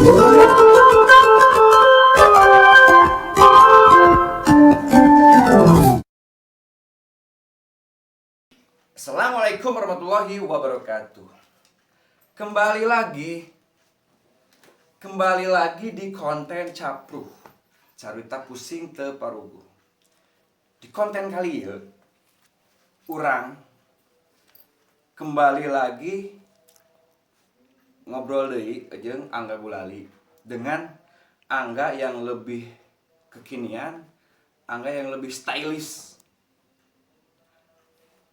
Assalamualaikum warahmatullahi wabarakatuh. Kembali lagi di konten Capruh, Carita pusing teu paruguh. Di konten kali ini, urang kembali lagi ngobrol deui jeung Angga Gulali dengan Angga yang lebih kekinian, Angga yang lebih stylish.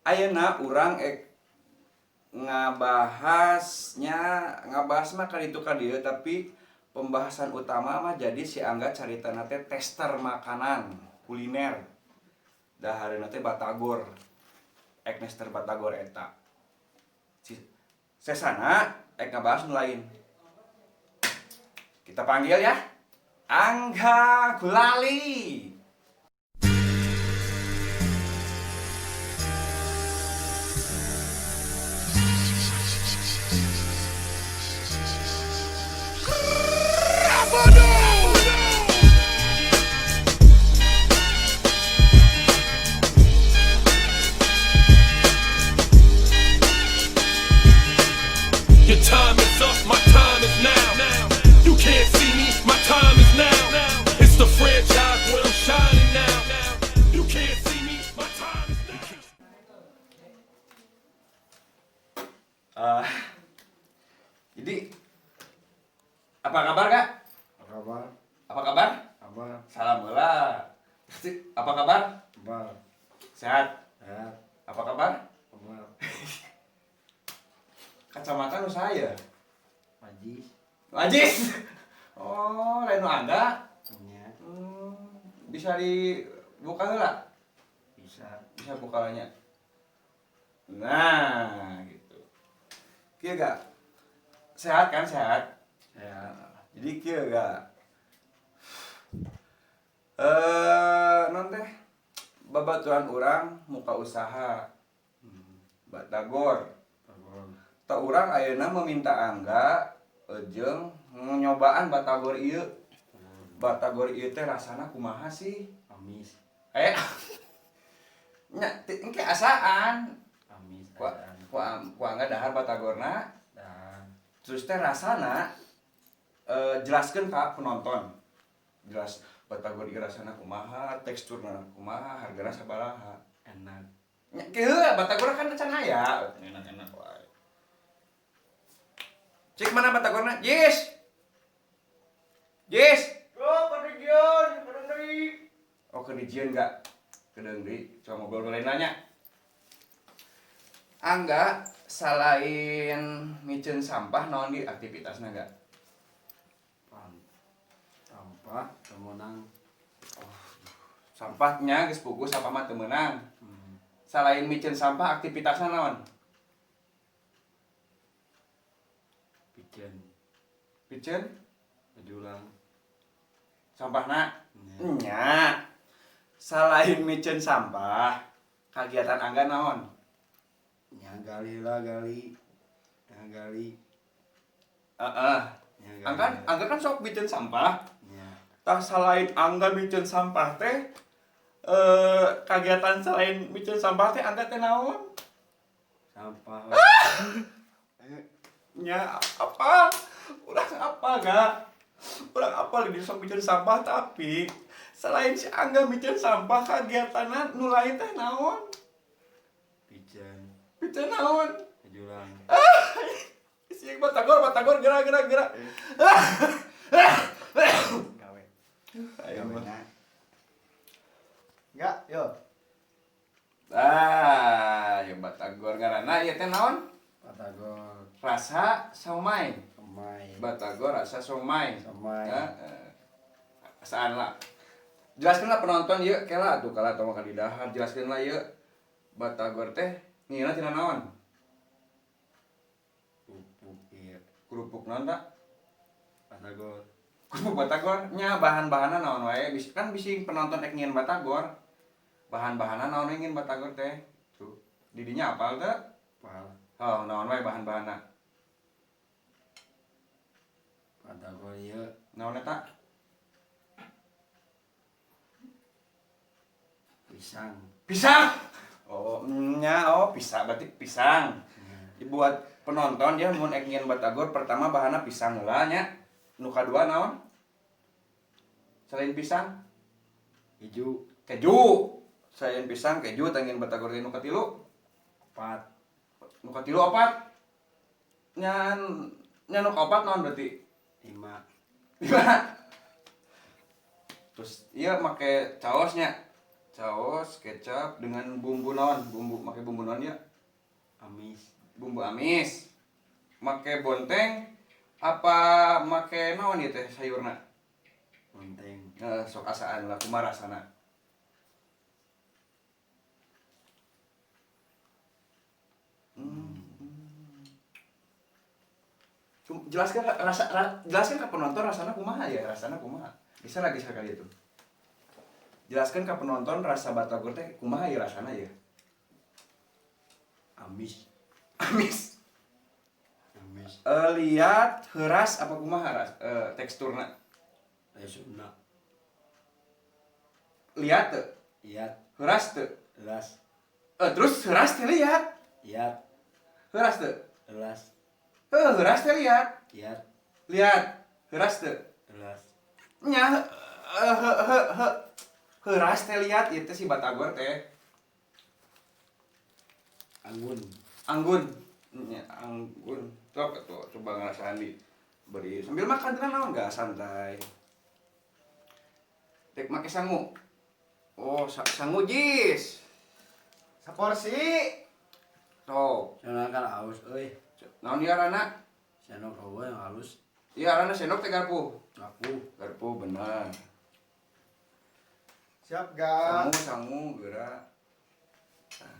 Ayeuna urang ek ngabahasnya, ngabahas mah kali itu ka dieu, tapi pembahasan utama mah jadi si Angga carita teh tester makanan kuliner, dahareuna teh batagor, ek nester batagor eta si sesana ek ngabahas nu lain. Kita panggil ya, Angga Gulali. Your time is up, my time is now. You can't see me, my time is now. It's the franchise where I'm shining now. You can't see me, my time is now. Jadi apa kabar, Kak? Apa kabar? Apa kabar? Apa? Salam heula. Apa kabar? Kabar. Sehat. Sehat. Apa kabar? Kabar. Kacamata nu saya. Majis. Majis. Oh, lain nu Angga. Nya. Bisa dibuka heula? Bisa. Bisa bukalanya. Nah, gitu. Kieu gak? Sehat kan, sehat? Sehat. Jadi kieu gak? Non teh babaturan urang muka usaha batagor. Kabar. Tah, urang ayeuna meminta Angga jeung nyobaan batagor ieu. Batagor ieu teh rasana kumaha sih? Amis. Nya engke asaan. Amis. Ku Asaan. ku Angga dahar batagorna, Dan terus teh rasana jelaskeun ka penonton. Jelas batagor ieu rasana kumaha, teksturna kumaha, hargana sabaraha. Enak. Nya kieu batagor kan can aya. Enak-enak wae. Cik, mana batagorna? Jis. Jis. Oh, kedijieun, kedeung deui. Oh, kedijieun enggak? Kedeung deui. Coba ngobrol boleh nanya. Angga, selain miceun sampah naon di aktivitasna enggak? Pan. Sampah teu meunang. Sampahnya geus puguh, sampah mah teu meunang. Selain miceun sampah aktivitasna naon? Piceun. Piceun Julang. Sampahna? Nya. Nya. Selain miceun sampah, kegiatan Angga naon? Nya gali lah gali. Nya gali. Heeh. Nya gali. Angga, Angga kan sok miceun sampah. Nya. Tah, selain Angga miceun sampah teh kegiatan selain miceun sampah teh Angga teh naon? Sampah. Nya apa? Urang apa gak? Urang apa di sok miceun sampah, tapi selain si Angga miceun sampah kegiatan nu lain teh naon? Piceun. Miceun naon? Julang. Si batagor, batagor, gerak, gerak, gerak. Gawe. Ayo Gawe mah. na. Enggak, yo. Ah, ya batagor ngaranna ieu teh naon? Batagor. Rasa somai. Somai. Batagor rasa somai. Somai. Heeh. Asaan lah. Jelaskan lah penonton ieu, kela tuh kala tong ka didahar, jelaskeun lah ieu. Batagor teh ngieuna tina naon? Kerupuk iya. Kerupuk naon tak? Batagor. Kerupuk batagor nya bahan-bahanna naon wae? Kan bisi penonton ek nyieun batagor. Bahan-bahanna naon we nyieun batagor teh? Tuh. Didinya apal teu? Apal. Oh, naon wae bahan-bahanna? Batagor ieu. Naon eta? Pisang. Pisang. Oh, nya, oh pisang berarti pisang. Dibuat penonton ya mun ek nyieun batagor pertama bahanna pisang heula nya. Nu kadua naon? Selain pisang, Keju. Keju. Selain pisang, keju tangin batagor teh nu katilu. Opat. Nu katilu opat. Nya nya nu kaopat naon berarti? 5. 5. Terus iya make caosnya. Caos, kecap dengan bumbu naon? Bumbu make bumbu naon ya? Amis. Bumbu amis. Make bonteng apa make naon ieu teh sayurna? Bonteng. Sok asaan lah kumaha rasana. Jelaskan rasa, jelaskan ke penonton rasana kumaha ya, rasana kumaha. Bisa lagi sekali itu. Jelaskan ke penonton rasa batagor teh kumaha ya rasana ya. Amis. Amis. Amis. Lihat heuras apa kumaha teksturna? Teksturna. Lihat teu? Lihat. Heuras teu? Heuras. Terus heuras teh lihat. Lihat. Heuras teu? Heuras. Heuras teh lihat. Lihat. Lihat. Heuras teu? Heuras. Nya, heuras teh lihat ieu teh si batagor teh. Anggun. Anggun. Nya, anggun. Sok atuh coba ngerasaan di beri sambil makan tenang naon enggak santai. Dek make sangu. Oh, sangu jis. Saporsi. Sok. Soalnya kan halus euy. Naon ieu arana? Sendok eueuh yang halus. Iya arana sendok teh garpu. Garpu. Garpu bener. Siap, ga. Sangu sangu geura. Nah,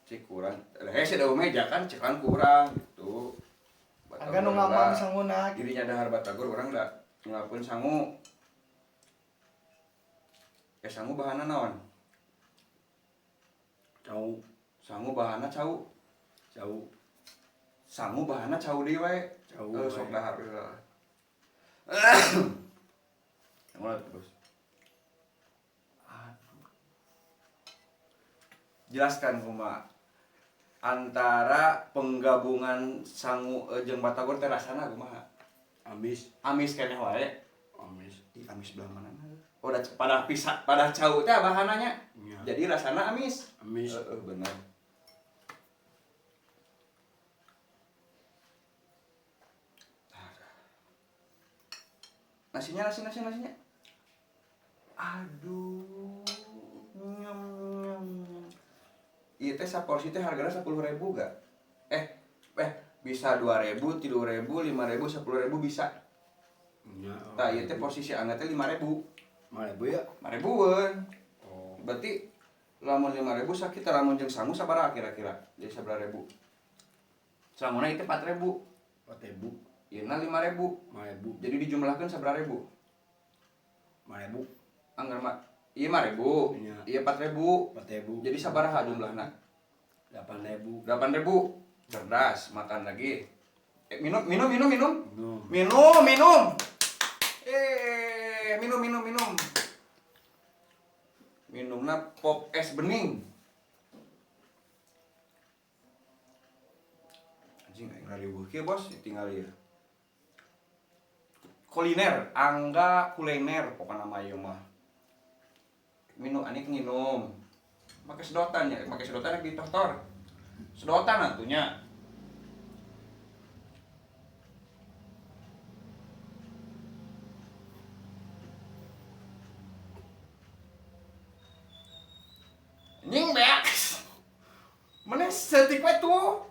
cik kurang. Lah hese da meja kan cek kan kurang gitu. Angga nu ngamang sanguna. Dirinya dahar batagor urang da ngelakuin sangu. Sangu bahanna naon? Cau. Sangu bahanna cau. Cau. Sangu bahanna cau deui wae. Cau Sok wae. dahar heula. Mulai terus. Aduh. Jelaskan kumaha antara penggabungan sangu jeung batagor teh rasana kumaha? Amis. Amis keneh wae. Amis. Ih, amis belah mana? Oh, da, pada pisah, pada cau teh bahananya. Iya. Jadi rasana amis. Amis. Benar. Nasinya, nasi, nasi, nasinya. Aduh. Nyam, nyam, nyam. Ieu teh saporsi teh hargana 10.000 gak? Bisa 2.000, 3.000, 5.000, 10.000 bisa. Ya, Tah, ieu teh posisi angga teh 5.000. 5.000 ya? 5.000-an. Oh. Berarti lamun 5.000 sakitu lamun jeung sangu sabaraha kira-kira? Jadi sabaraha ribu? Sanguna itu 4.000. 4.000. Ieuna 5.000. 5.000. Jadi dijumlahkan sabaraha ribu? 5.000. Anggar mah ieu 5.000. Iya. Ieu 4.000. 4.000. Jadi sabaraha jumlahna? 8.000. 8.000. Cerdas, makan lagi. Minum, minum, minum, minum. Minum. Minum, minum. Minum, minum, minum. Minumna pop es bening. Anjing aing rariweuh kieu, Bos, tinggal ieu. Kuliner, angga kuliner pokokna mah ieu mah. Minum anik nginum. Make sedotan ya, make sedotan di tohtor. Sedotan atunya. Anjing beak. Mana setik we tuh?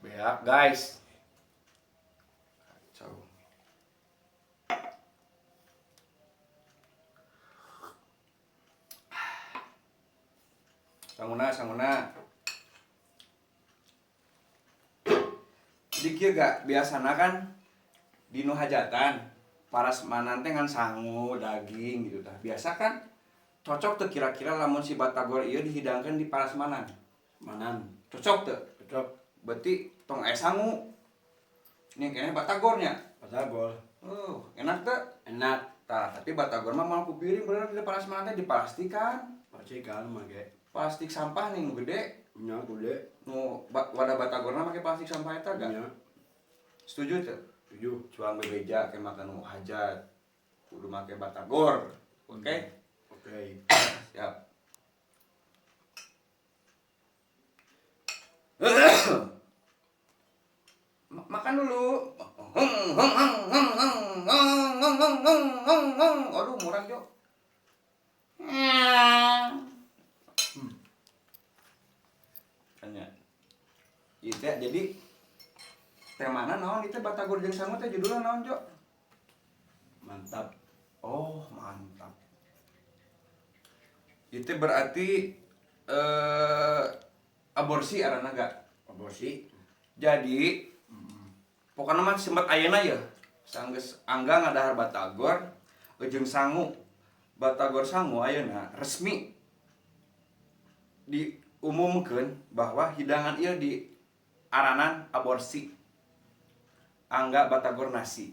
Beak, guys. Kacau. Sanguna, sanguna. Jadi kieu gak biasana kan di nu hajatan parasmanan teh ngan sangu daging gitu tah. Biasa kan cocok tuh kira-kira lamun si batagor ieu dihidangkan di parasmanan. Manan. Cocok tuh. Cocok. Berarti tong aya sangu. Ini kayaknya batagornya. Batagor. Oh, enak teh? Enak. Tah, tapi batagor mah mau ku piring bener di prasmanan teh diplastikan. Plastikan make. Plastik sampah nih nu gede. Nya gede. Nu wadah batagorna make plastik sampah eta gak? Nya. Setuju teh? Setuju. Cuang bebeja kayak makan nu hajat. Kudu make batagor. Oke? Oke. Siap. Makan dulu. Aduh, murah, Jo. Tanya. Ieu teh jadi temana naon ieu teh batagor jeung sangu teh judulna naon, Jo? Mantap. Oh, mantap. Itu berarti aborsi arana gak? Aborsi. Jadi pokoknya mah sempat ayeuna ya. Sanggeus Angga ngadahar batagor jeung sangu. Batagor sangu ayeuna resmi diumumkeun bahwa hidangan ieu di aranan aborsi. Angga batagor nasi.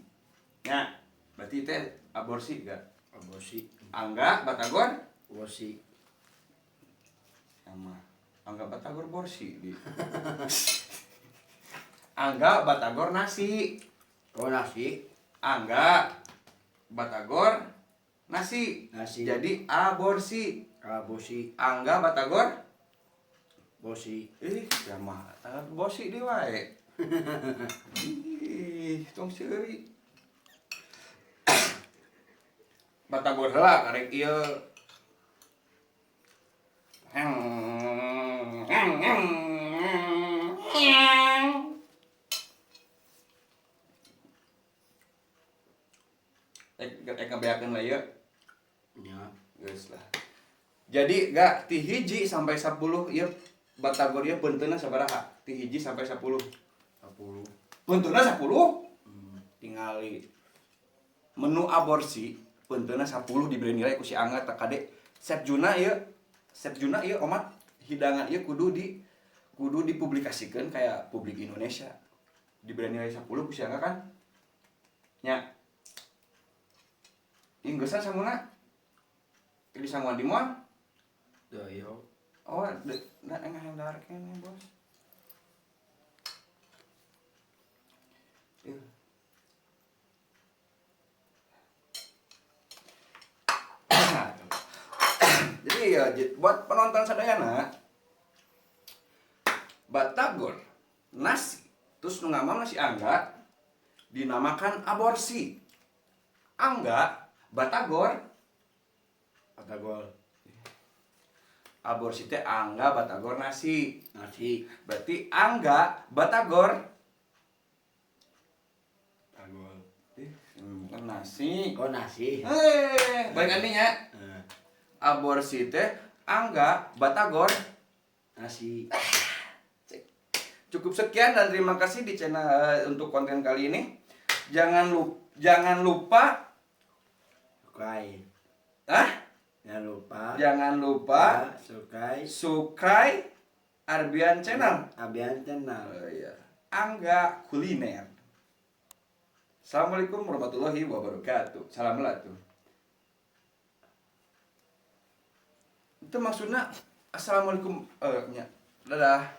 Nya, berarti teh aborsi gak? Aborsi. Angga batagor Aborsi. Sama Angga batagor borsi di. Angga batagor nasi. Oh, nasi. Angga batagor nasi. Nasi. Jadi aborsi. Aborsi. Angga batagor Bosi. Ih, sama tangan bosi di wae. Ih, tong seuri. Batagor heula karek ieu. Ek ngabeakeun lah ieu. Nya. Geus lah. Jadi gak ti 1 sampai 10 ieu batagor ieu peunteunna sabaraha? Ti 1 sampai 10. 10. Peunteunna 10? Tingali. Menu aborsi peunteunna 10 diberi nilai ku si Angga tak kade. Chef Juna ieu, Chef Juna ieu omat hidangan ieu kudu dipublikasikeun kayak publik Indonesia. Diberi nilai 10 ku si Angga kan? Nya. Ieu geusan sanguna? Di sanguan di moal? Teu ieu. Oh, da engah yang dahar keneh, Bos. Ieu. Jadi ya, buat penonton sadayana, batagor nasi terus nu ngamam nasi Angga dinamakan aborsi. Angga batagor Batagor aborsi teh Angga batagor nasi. Nasi. Berarti Angga batagor Batagor. Bukan nasi. Oh, nasi. Balik nya. Aborsi teh Angga batagor Nasi. Cukup sekian dan terima kasih di channel untuk konten kali ini. Jangan lupa Sukai. Hah? Jangan lupa. Jangan lupa Sukai. Sukai Arbian Channel. Arbian Channel. Oh, iya. Angga Kuliner. Assalamualaikum warahmatullahi wabarakatuh. Salam lah tuh. Itu maksudnya assalamualaikum nya. Dadah.